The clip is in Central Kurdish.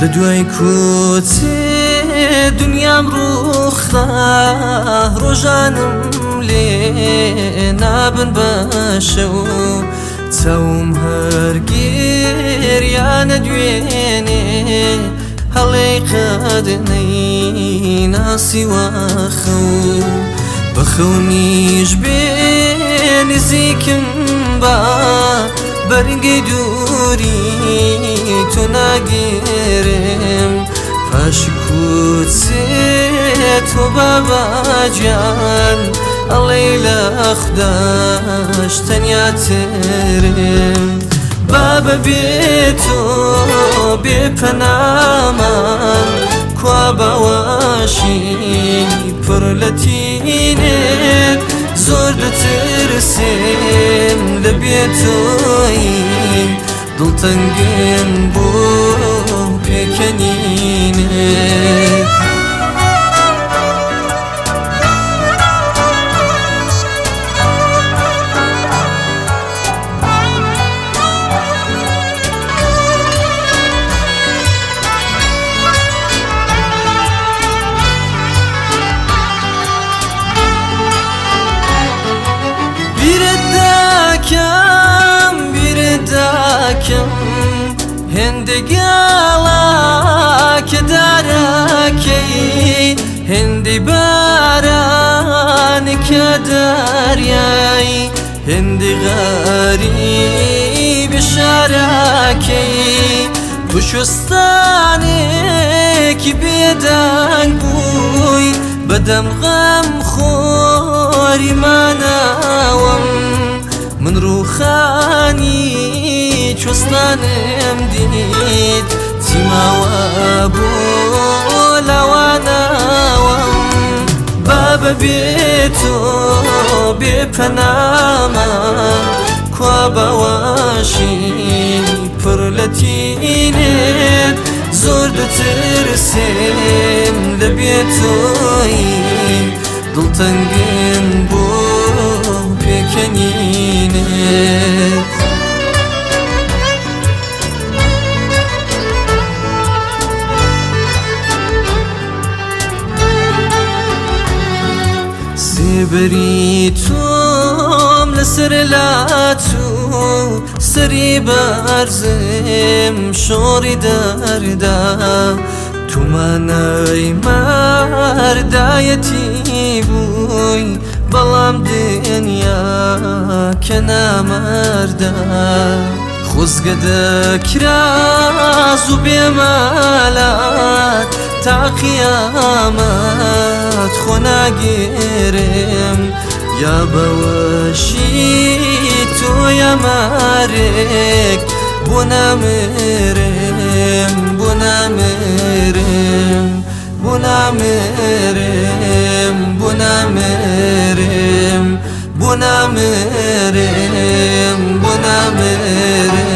لە دوای کوچێ دنیام ڕووخا، ڕۆژانم لێ نابن بەشە و چاوم هەرگێریانە دوێنێ، هەڵەی قەدنەی ناسیوەخە و بە خەونیش بێ نزیکم با بەرگەی دووری تۆ ناگیرم. پاش کوچێ تۆ باباجان ئەڵێ لە خوداش تەنیا ترم. بابە بێ تۆ بێ پەنامان، کوا باوەشی پڕ لە تینێت، زۆر دەترسێم لە بێ تۆی، دڵتەنگم بۆ پێکەنینێت. بیرت داکەم، بیرت داکەم، هێندە گاڵا کە دارەکەی، هێندەی باران کە دەریای، هێندەی غەریب شارەکەی. کوشستانێکی بێدەنگ بووی، بەدەم غەم خۆری ماناوم، من ڕووخانی چۆستانم دیت، چیماوە بۆ لاواناوم. بابە بێ تۆ بێ پەنامان، کوا باوەشی پڕ لە تینێت، زۆر دەترسێم لە بێ تۆی، دڵتەنگم بۆ پێکەنینێت. سێبەری تۆم لەسەر لاچوو، سەری بەرزم شۆڕی دەردا، تومانای مەردایەتی بووی، بەڵام دنیا کە نامەردە. خۆزگە دەکرا زوو بێمالات، تا قیامەت خۆ ناگیرم، یا بەوەشی تۆ یا مارێک، بۆ نامرم، بۆ نامرم، بۆ نامرم، بۆ نامرم، بۆ نامرم، بۆ نامرم.